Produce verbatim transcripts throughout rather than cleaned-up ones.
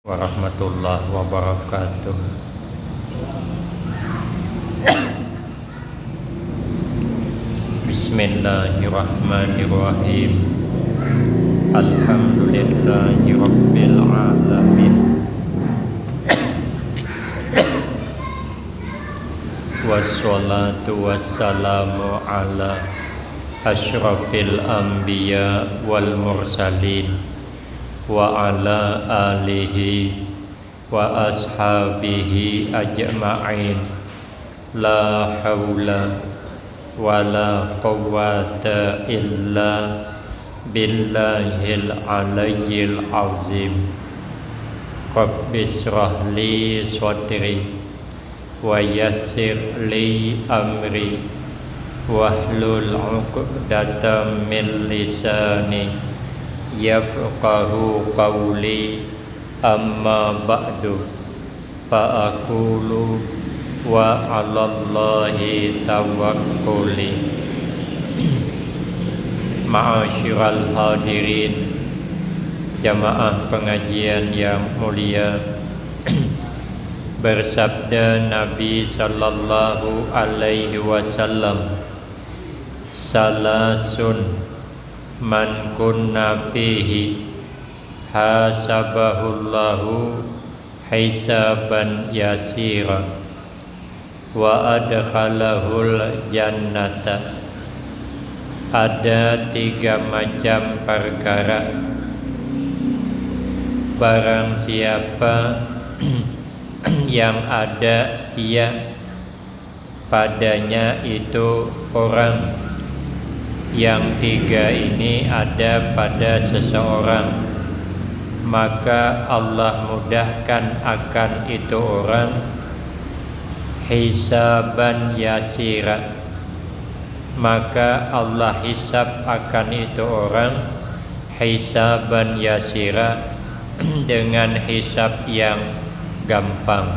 warahmatullahi wabarakatuh. Bismillahirrahmanirrahim. Alhamdulillahirabbil alamin. Wassalatu wassalamu ala asyrafil anbiya wal mursalin wa ala alihi wa ashabihi ajma'in. La haula wa la quwwata illa billahil aliyyil azim. Rabbisyrah li sadri wa yassir li amri wahlul uqdatam min lisani yafqahu qawli. Amma ba'du, fa aqulu wa 'alallahi tawakkuli. Ma'asyiral hadirin, jamaah pengajian yang mulia, bersabda Nabi sallallahu alaihi wasallam, "Salasun man kunna fihi hasabahullahu hisaban yasira wa adkhalahul jannata." Ada tiga macam perkara, barang siapa yang ada ia padanya itu orang, yang tiga ini ada pada seseorang, maka Allah mudahkan akan itu orang hisaban yasira, maka Allah hisab akan itu orang hisaban yasira, dengan hisab yang gampang,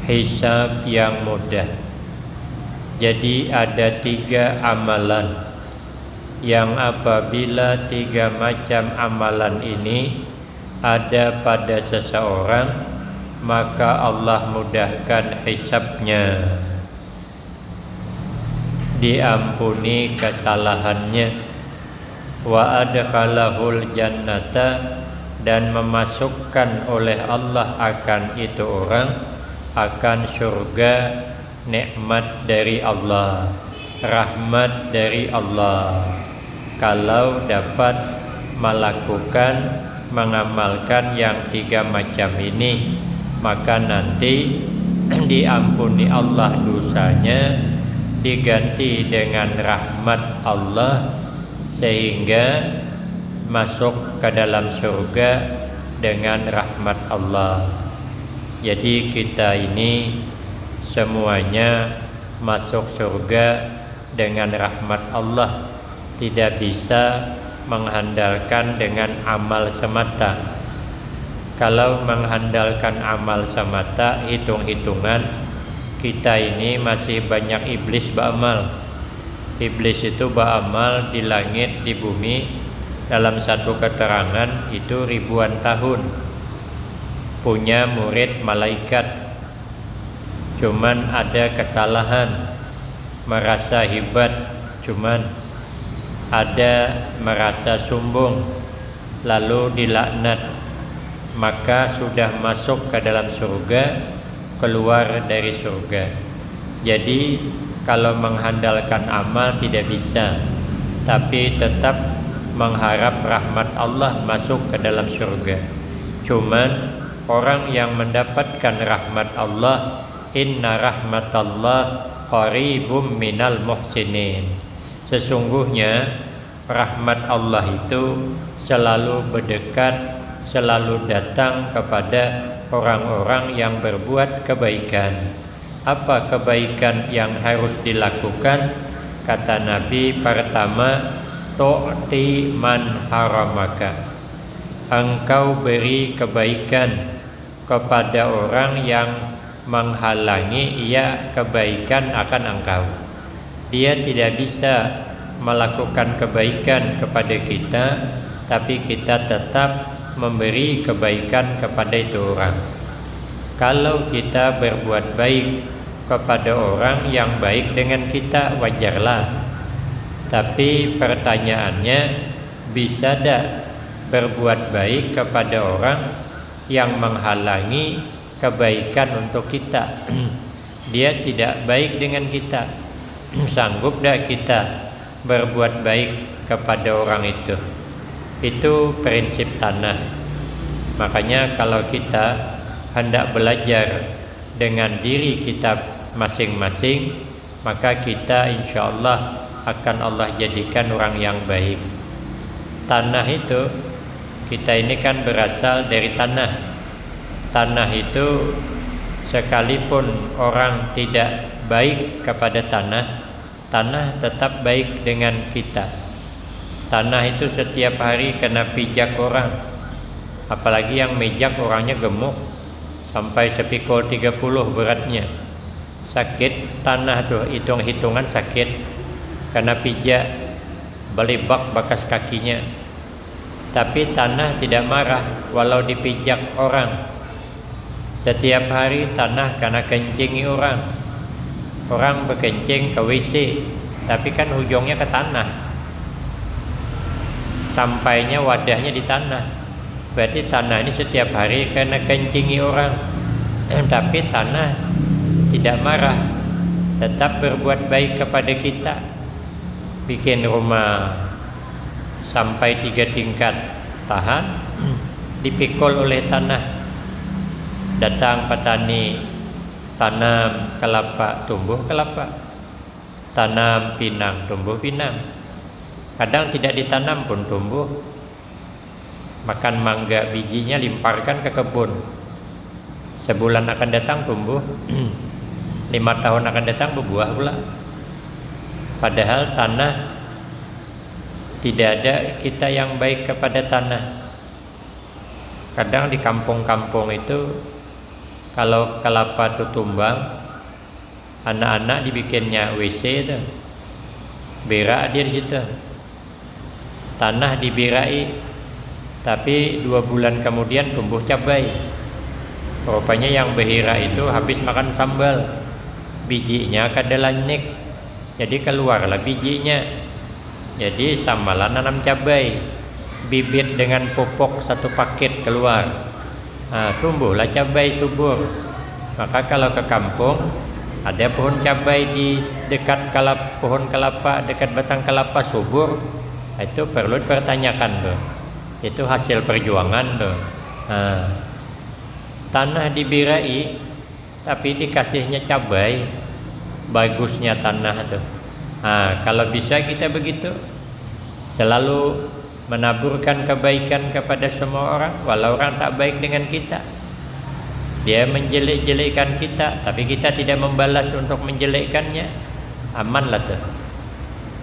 hisab yang mudah. Jadi, ada tiga amalan yang apabila tiga macam amalan ini ada pada seseorang, maka Allah mudahkan hisabnya, diampuni kesalahannya, wa adkhalahul jannata, dan memasukkan oleh Allah akan itu orang akan surga, nikmat dari Allah, rahmat dari Allah. Kalau dapat melakukan, mengamalkan yang tiga macam ini, maka nanti diampuni Allah dosanya, diganti dengan rahmat Allah, sehingga masuk ke dalam surga dengan rahmat Allah. Jadi, kita ini semuanya masuk surga dengan rahmat Allah, tidak bisa mengandalkan dengan amal semata. Kalau mengandalkan amal semata, hitung-hitungan, kita ini masih banyak iblis beramal. Iblis itu beramal di langit, di bumi, dalam satu keterangan itu ribuan tahun. Punya murid malaikat, cuman ada kesalahan, merasa hebat, cuman ada merasa sombong, lalu dilaknat, maka sudah masuk ke dalam surga, keluar dari surga. Jadi, kalau mengandalkan amal tidak bisa, tapi tetap mengharap rahmat Allah masuk ke dalam surga. Cuman, orang yang mendapatkan rahmat Allah, inna rahmatallah qaribum minal muhsinin. Sesungguhnya rahmat Allah itu selalu berdekat, selalu datang kepada orang-orang yang berbuat kebaikan. Apa kebaikan yang harus dilakukan? Kata Nabi, pertama, tu'ti man haramaka. Engkau beri kebaikan kepada orang yang menghalangi ia kebaikan akan engkau. Dia tidak bisa melakukan kebaikan kepada kita, tapi kita tetap memberi kebaikan kepada itu orang. Kalau kita berbuat baik kepada orang yang baik dengan kita, wajarlah. Tapi pertanyaannya, bisa dak berbuat baik kepada orang yang menghalangi kebaikan untuk kita? Dia tidak baik dengan kita. Sanggup dak kita berbuat baik kepada orang itu? Itu prinsip tanah. Makanya kalau kita hendak belajar dengan diri kita masing-masing, maka kita insya Allah akan Allah jadikan orang yang baik. Tanah itu, kita ini kan berasal dari tanah. Tanah itu, sekalipun orang tidak baik kepada tanah, tanah tetap baik dengan kita. Tanah itu setiap hari kena pijak orang. Apalagi yang mijak orangnya gemuk, sampai sepikul tiga puluh beratnya. Sakit tanah tuh, hitung-hitungan sakit. Karena pijak, belibak bakas kakinya. Tapi tanah tidak marah walau dipijak orang. Setiap hari tanah kena kencingi orang. Orang bekencing ke W C, tapi kan hujungnya ke tanah. Sampainya, wadahnya di tanah. Berarti tanah ini setiap hari kena kencingi orang. Tapi tanah tidak marah, tetap berbuat baik kepada kita. Bikin rumah sampai tiga tingkat tahan, dipikul oleh tanah. Datang petani, tanam kelapa, tumbuh kelapa. Tanam pinang, tumbuh pinang. Kadang tidak ditanam pun tumbuh. Makan mangga, bijinya limparkan ke kebun. Sebulan akan datang tumbuh, lima tahun akan datang berbuah pula. Padahal tanah, tidak ada kita yang baik kepada tanah. Kadang di kampung-kampung itu, kalau kelapa itu tumbang, anak-anak dibikinnya W C itu, berak dia di situ. Tanah dibirai, tapi dua bulan kemudian tumbuh cabai. Rupanya yang behira itu habis makan sambal, bijinya kada lanik, jadi keluarlah bijinya. Jadi samalah nanam cabai, bibit dengan pupuk satu paket keluar. Nah, tumbuhlah cabai subur. Maka kalau ke kampung, ada pohon cabai di dekat kalap, pohon kelapa, dekat batang kelapa subur, itu perlu dipertanyakan tuh. Itu hasil perjuangan tuh. Nah, tanah dibirai, tapi dikasihnya cabai, bagusnya tanah tuh. Nah, kalau bisa kita begitu, selalu menaburkan kebaikan kepada semua orang, walau orang tak baik dengan kita. Dia menjelek-jelekkan kita, tapi kita tidak membalas untuk menjelekkannya. Amanlah tuh.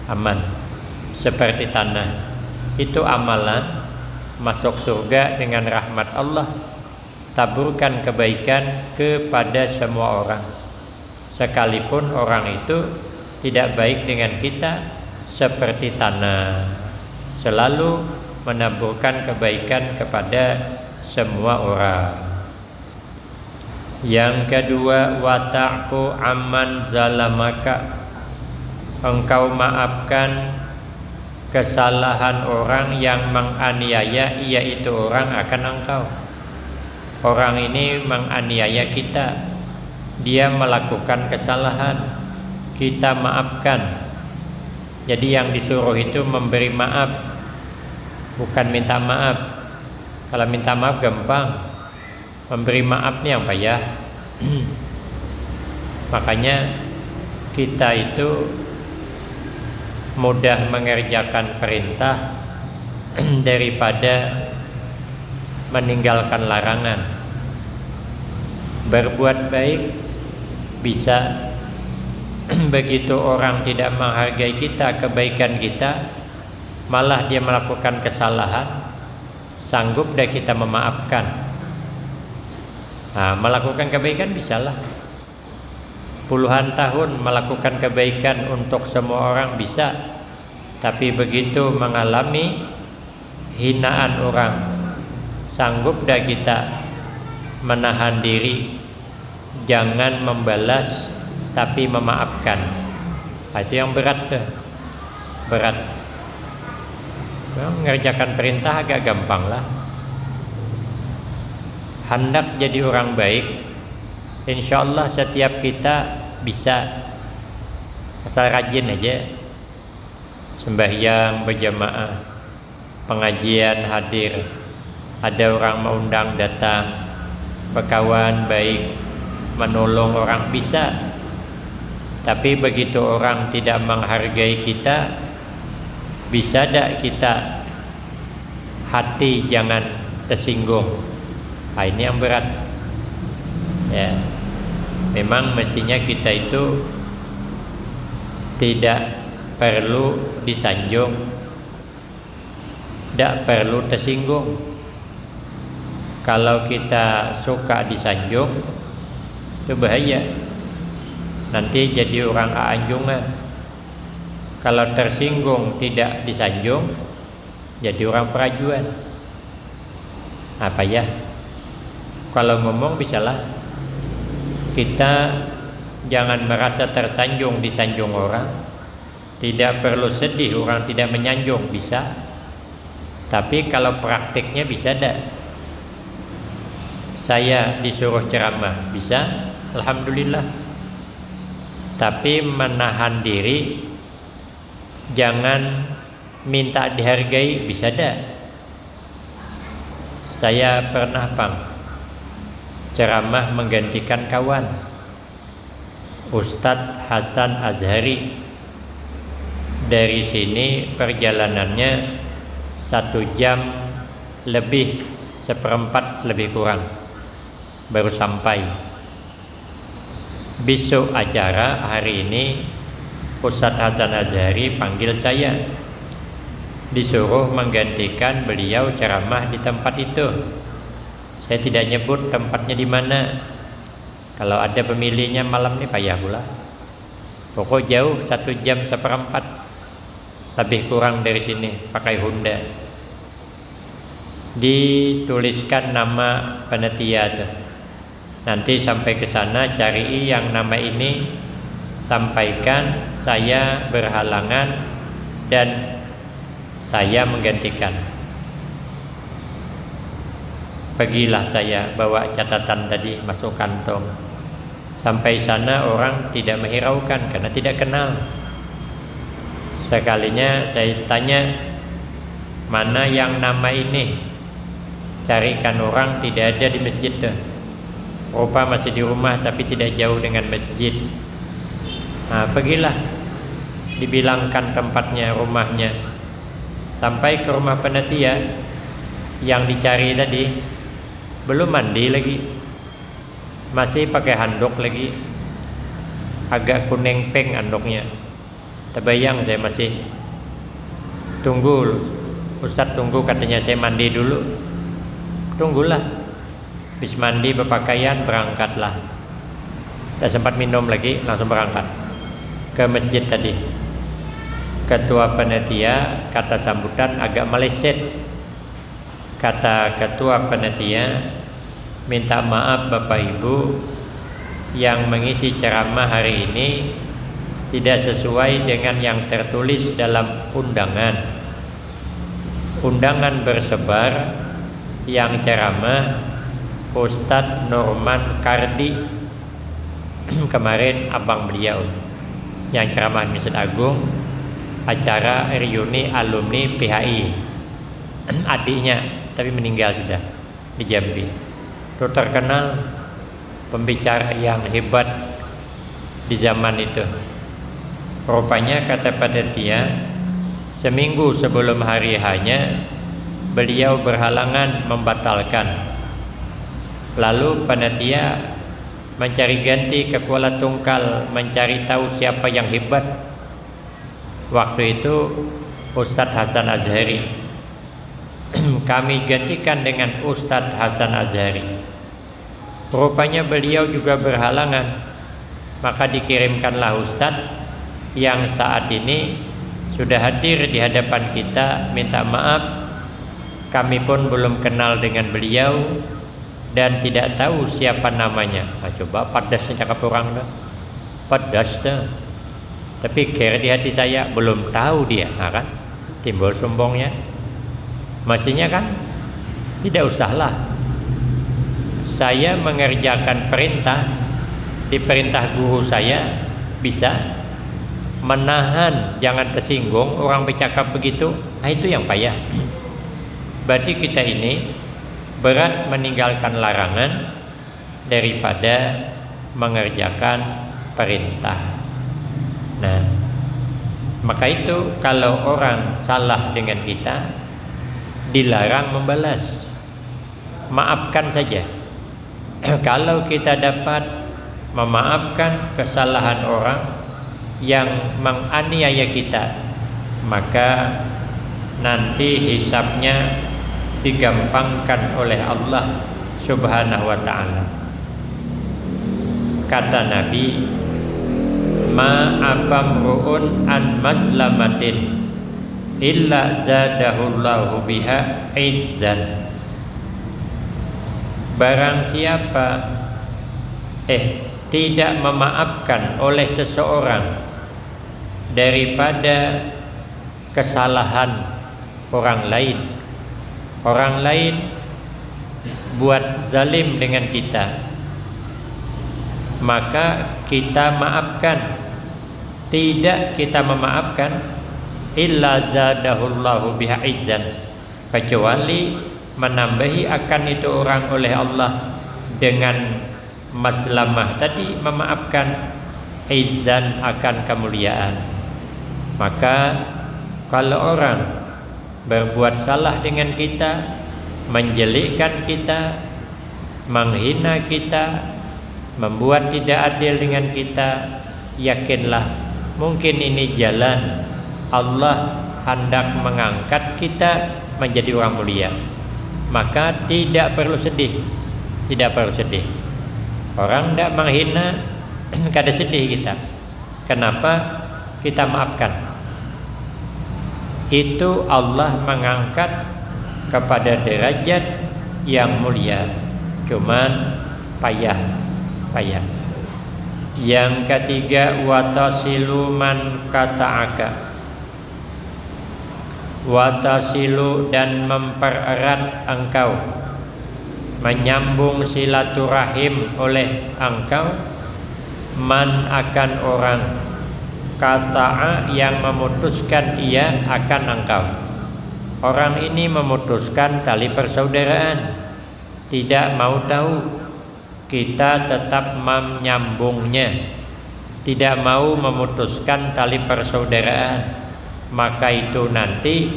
Aman. Seperti tanah. Itu amalan masuk surga dengan rahmat Allah. Taburkan kebaikan kepada semua orang. Sekalipun orang itu tidak baik dengan kita, seperti tanah, selalu menaburkan kebaikan kepada semua orang. Yang kedua, wata'fu amman zalamaka. Engkau maafkan kesalahan orang yang menganiaya, yaitu orang akan engkau. Orang ini menganiaya kita, dia melakukan kesalahan, kita maafkan. Jadi yang disuruh itu memberi maaf, bukan minta maaf. Kalau minta maaf gampang, memberi maaf ni yang payah. Makanya kita itu mudah mengerjakan perintah daripada meninggalkan larangan. Berbuat baik bisa, begitu orang tidak menghargai kita, kebaikan kita, malah dia melakukan kesalahan, sanggup dah kita memaafkan. Nah, melakukan kebaikan bisalah. Puluhan tahun melakukan kebaikan untuk semua orang bisa, tapi begitu mengalami hinaan orang, Sanggup dah kita menahan diri, jangan membalas tapi memaafkan. Nah, itu yang berat tuh. Berat. Nah, mengerjakan perintah agak gampang lah. Hendak jadi orang baik, insya Allah setiap kita bisa, asal rajin aja. Sembahyang berjamaah, pengajian hadir, ada orang mengundang datang, berkawan baik, menolong orang bisa. Tapi begitu orang tidak menghargai kita, bisa dak kita hati jangan tersinggung? Nah, ini yang berat. Ya. Memang mestinya kita itu tidak perlu disanjung, tidak perlu tersinggung. Kalau kita suka disanjung, itu bahaya. Nanti jadi orang aanjungan. Kalau tersinggung tidak disanjung, jadi orang perajuan. Apa ya? Kalau ngomong bisalah. Kita jangan merasa tersanjung disanjung orang. Tidak perlu sedih orang tidak menyanjung, bisa. Tapi kalau praktiknya bisa dak? Saya disuruh ceramah, bisa, alhamdulillah. Tapi menahan diri, jangan minta dihargai, bisa dak? Saya pernah pang ceramah menggantikan kawan, Ustadz Hasan Azhari. Dari sini perjalanannya satu jam lebih, seperempat lebih kurang, baru sampai. Besok acara, hari ini Ustadz Hasan Azhari panggil saya, disuruh menggantikan beliau ceramah di tempat itu. Saya tidak nyebut tempatnya di mana. Kalau ada pemilihnya malam ni payah pula. Pokok jauh, satu jam seperempat, lebih kurang dari sini, pakai Honda. Dituliskan nama panitia tuh. Nanti sampai ke sana, cari yang nama ini, sampaikan saya berhalangan dan saya menggantikan. Pergilah saya bawa catatan tadi masuk kantong. Sampai sana orang tidak menghiraukan karena tidak kenal. Sekalinya saya tanya, "Mana yang nama ini? Carikan orang, tidak ada di masjid tuh. Rupa masih di rumah tapi tidak jauh dengan masjid." Nah, pergilah, dibilangkan tempatnya, rumahnya. Sampai ke rumah panitia yang dicari tadi, belum mandi lagi. Masih pakai handuk lagi. Agak kuning pink handuknya. Terbayang saya masih, "Tunggu, Ustadz, tunggu," katanya, "saya mandi dulu." Tunggulah. Habis mandi, berpakaian, berangkatlah. Tidak sempat minum lagi, langsung berangkat ke masjid tadi. Ketua panitia, kata sambutan agak meleset. Kata ketua panitia, "Minta maaf Bapak Ibu, yang mengisi ceramah hari ini tidak sesuai dengan yang tertulis dalam undangan. Undangan bersebar, yang ceramah Ustadz Nurman Kardi." Kemarin abang beliau yang ceramah di Masjid Agung, acara reuni alumni P H I. Adiknya, tapi meninggal sudah, di Jambi. Itu terkenal pembicara yang hebat di zaman itu. Rupanya, kata panitia, seminggu sebelum hari H-nya, beliau berhalangan membatalkan. Lalu panitia mencari ganti ke Kuala Tungkal, mencari tahu siapa yang hebat. Waktu itu Ustadz Hasan Azhari. Kami gantikan dengan Ustadz Hasan Azhari. Rupanya beliau juga berhalangan, maka dikirimkanlah Ustadz yang saat ini sudah hadir di hadapan kita, minta maaf Kami pun belum kenal dengan beliau dan tidak tahu siapa namanya. Nah, coba pedasnya cakap orang dah. Pedas dah. Tapi care di hati saya, belum tahu dia, nah kan? Timbul sombongnya. Mestinya kan tidak usahlah. Saya mengerjakan perintah, diperintah guru saya bisa menahan, jangan tersinggung orang bercakap begitu. Nah, itu yang payah. Berarti kita ini berat meninggalkan larangan daripada mengerjakan perintah. Nah, maka itu kalau orang salah dengan kita, dilarang membalas. Maafkan saja. Kalau kita dapat memaafkan kesalahan orang yang menganiaya kita, maka nanti hisabnya digampangkan oleh Allah Subhanahu wa Ta'ala. Kata Nabi, "Ma afamru'un an mazlamatin illa zadahullahu biha izzan." Barang siapa, eh, tidak memaafkan oleh seseorang daripada kesalahan orang lain, orang lain buat zalim dengan kita, maka kita maafkan. Tidak kita memaafkan, illa zadahullahu biha izzan, kecuali menambahi akan itu orang oleh Allah dengan maslamah tadi, memaafkan, izzan, akan kemuliaan. Maka kalau orang berbuat salah dengan kita, menjelikkan kita, menghina kita, membuat tidak adil dengan kita, yakinlah, mungkin ini jalan Allah hendak mengangkat kita menjadi orang mulia. Maka tidak perlu sedih, tidak perlu sedih. Orang tidak menghina, kada sedih kita. Kenapa? Kita maafkan. Itu Allah mengangkat kepada derajat yang mulia. Cuman payah, payah. Yang ketiga, watasilu man kata'aka. Watasilu, dan mempererat engkau, menyambung silaturahim oleh engkau, man, akan orang, kata'a, yang memutuskan ia akan engkau. Orang ini memutuskan tali persaudaraan, tidak mau tahu, kita tetap menyambungnya, tidak mau memutuskan tali persaudaraan, maka itu nanti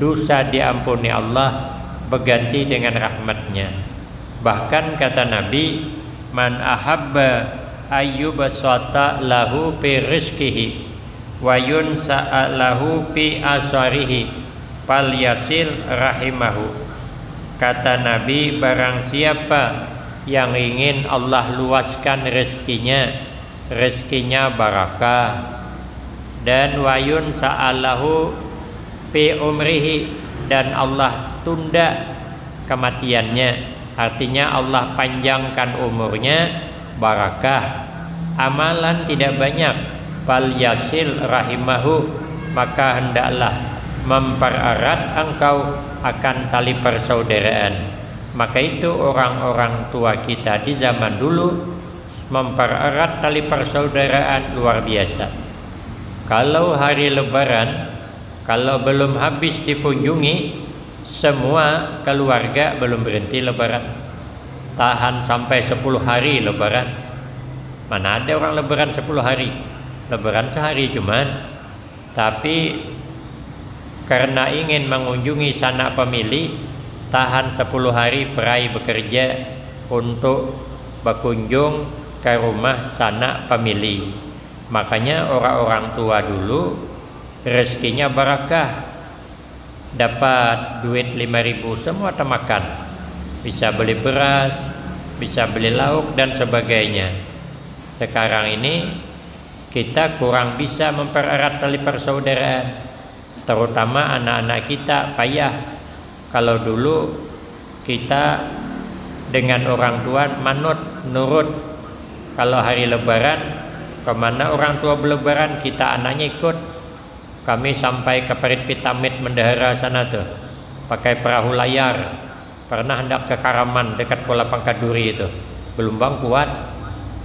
dosa diampuni Allah, berganti dengan rahmatnya. Bahkan kata Nabi, "Man ahabba ayyubsata lahu fi rizqihi wa yunsa'a lahu fi asarihi, falyasil rahimahu." Kata Nabi, barang siapa yang ingin Allah luaskan rezekinya, rezekinya barakah, dan wayunsa'alahu fi umrihi, dan Allah tunda kematiannya, artinya Allah panjangkan umurnya, barakah, amalan tidak banyak, falyasil rahimahu, maka hendaklah mempererat engkau akan tali persaudaraan. Maka itu orang-orang tua kita di zaman dulu mempererat tali persaudaraan luar biasa. Kalau hari Lebaran, kalau belum habis dikunjungi, semua keluarga belum berhenti Lebaran. Tahan sampai sepuluh hari Lebaran. Mana ada orang Lebaran sepuluh hari? Lebaran sehari cuman. Tapi karena ingin mengunjungi sanak pamili, tahan sepuluh hari perai bekerja untuk berkunjung ke rumah sanak pamili. Makanya orang-orang tua dulu rezekinya barakah, dapat duit lima ribu semua temakan, bisa beli beras, bisa beli lauk dan sebagainya. Sekarang ini kita kurang bisa mempererat tali persaudaraan, terutama anak-anak kita payah Kalau dulu kita dengan orang tua manut, nurut. Kalau hari lebaran, kemana orang tua belebaran, kita anaknya ikut. Kami sampai ke Parit Pitamit Mendahara sana tuh, pakai perahu layar. Pernah hendak ke Karaman dekat Kuala Pangkaduri itu. Belum bang kuat,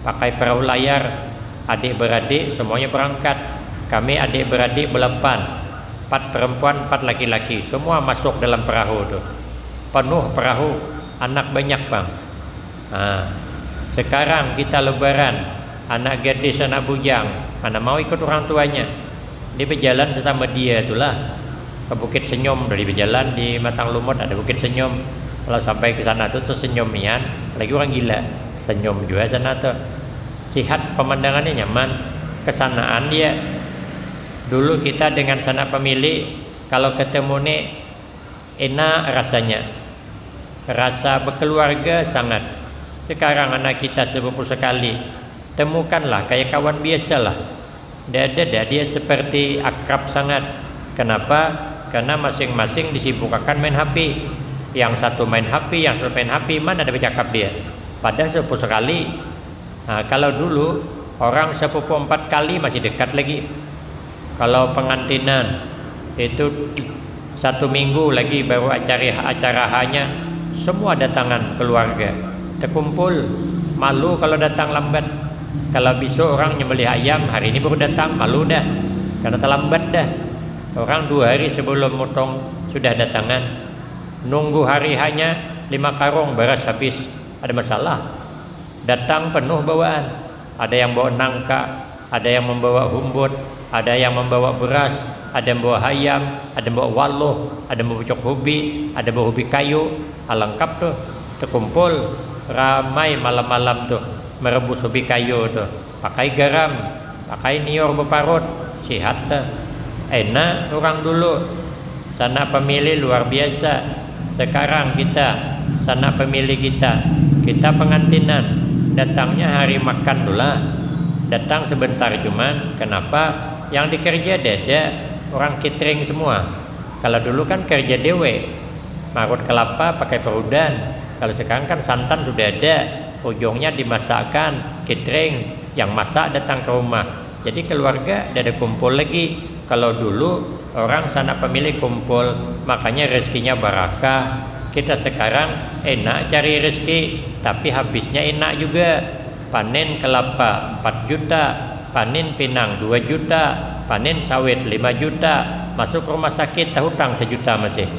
pakai perahu layar, adik beradik semuanya berangkat. Kami adik beradik belapan, empat perempuan, empat laki-laki, semua masuk dalam perahu tuh. Penuh perahu, anak banyak bang. Nah, sekarang kita lebaran, anak gadis, anak bujang, mana mau ikut orang tuanya. Dia berjalan sesama dia itulah. Ke Bukit Senyum, dari berjalan di Matang Lumut ada Bukit Senyum. Kalau sampai ke sana tuh tersenyum nian, lagi orang gila, senyum juga sana tuh. Sihat pemandangannya, nyaman, kesanaan dia. Dulu kita dengan sanak pemilik, kalau ketemu nih enak rasanya. Rasa berkeluarga sangat. Sekarang anak kita sepupu sekali, temukanlah kayak kawan biasalah. Tidak ada dah dia seperti akrab sangat. Kenapa? Karena masing-masing disibukakan main H P. Yang satu main H P, yang satu main H P, mana ada bercakap dia. Padahal sepupu sekali. Nah, kalau dulu orang sepupu empat kali masih dekat lagi. Kalau pengantinan itu satu minggu lagi baru acara acara hanya, semua datangan keluarga. Terkumpul, malu kalau datang lambat. Kalau besok orang nyembelih ayam, hari ini baru datang, malu dah. Karena terlambat dah. Orang dua hari sebelum motong sudah datangan. Nunggu hari hanya lima karung beras habis. Ada masalah. Datang penuh bawaan. Ada yang bawa nangka, ada yang membawa humbut, ada yang membawa beras, ada yang bawa hayam, ada yang bawa waluh, ada yang bawa pucuk hubi, ada yang bawa hubi kayu. Ah, lengkap tuh. Terkumpul ramai malam-malam tuh merebus hubi kayu tuh. Pakai garam, pakai niur beparut, sihat tuh. Enak orang dulu. Sanak pemilih luar biasa. Sekarang kita, sanak pemilih kita, kita pengantinan, datangnya hari makan dulu lah. Datang sebentar cuman, kenapa? Yang dikerja dada orang catering semua. Kalau dulu kan kerja dewe, marut kelapa pakai perudan. Kalau sekarang kan santan sudah ada, ujungnya dimasakkan, catering, yang masak datang ke rumah. Jadi keluarga dada kumpul lagi. Kalau dulu orang sanak pemilih kumpul, makanya rezekinya barakah. Kita sekarang enak cari rezeki, tapi habisnya enak juga. Panen kelapa empat juta, panen pinang dua juta, panen sawit lima juta, masuk rumah sakit tahutang sejuta masih.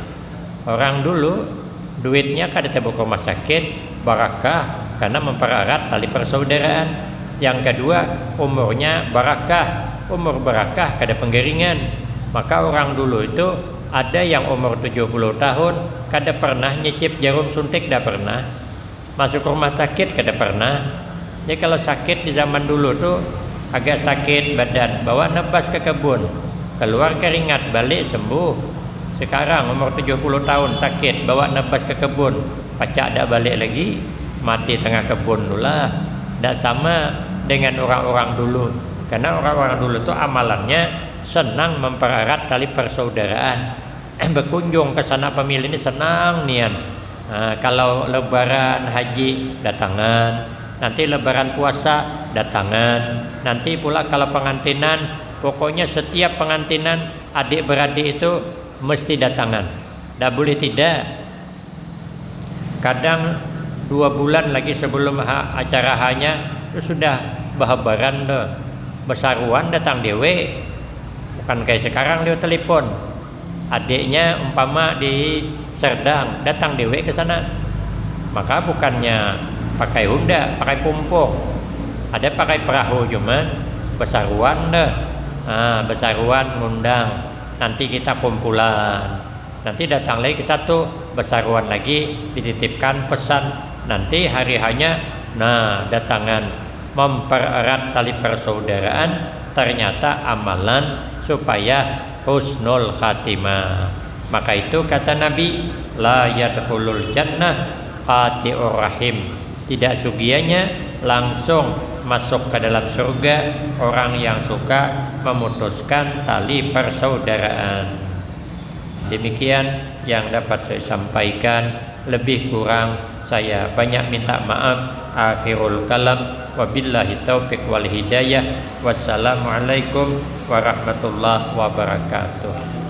Orang dulu duitnya kada tabawa ke rumah sakit, barakah karena mempererat tali persaudaraan. Yang kedua, umurnya barakah. Umur barakah kada penggaringan. Maka orang dulu itu ada yang umur tujuh puluh tahun kada pernah nyicip jarum suntik, dah pernah. Masuk rumah sakit kada pernah. Jadi kalau sakit di zaman dulu tuh agak sakit badan, bawa nebas ke kebun, keluar keringat, balik sembuh. Sekarang umur tujuh puluh tahun sakit, bawa nebas ke kebun, pacak dak balik lagi, mati tengah kebun tulah. Dak sama dengan orang-orang dulu. Karena orang-orang dulu tuh amalannya senang mempererat tali persaudaraan. Berkunjung ke sanak pemilih ini senang nian. Nah, kalau lebaran haji datangan, nanti lebaran puasa datangan, nanti pula kalau pengantinan, pokoknya setiap pengantinan adik beradik itu mesti datangan. Dak boleh tidak. Kadang dua bulan lagi sebelum ha, acara hanya tu sudah bahabaran tu. Besaruan datang dewe. Bukan kayak sekarang lewat telepon. Adiknya umpama di Serdang, datang dewe ke sana. Maka bukannya pakai Honda, pakai pumpung. Ada pakai perahu cuman besaruan deh. Nah, besaruan ngundang. Nanti kita kumpulan. Nanti datang lagi ke satu, besaruan lagi, dititipkan pesan. Nanti hari hanya, nah, datangan mempererat tali persaudaraan, ternyata amalan supaya husnul khatimah. Maka itu kata Nabi, la yadkhulul jannah qati'ur rahim. Tidak sugianya langsung masuk ke dalam surga orang yang suka memutuskan tali persaudaraan. Demikian yang dapat saya sampaikan, lebih kurang saya banyak minta maaf. Akhirul kalam, wabillahi taufiq wal hidayah. Wassalamualaikum warahmatullahi wabarakatuh.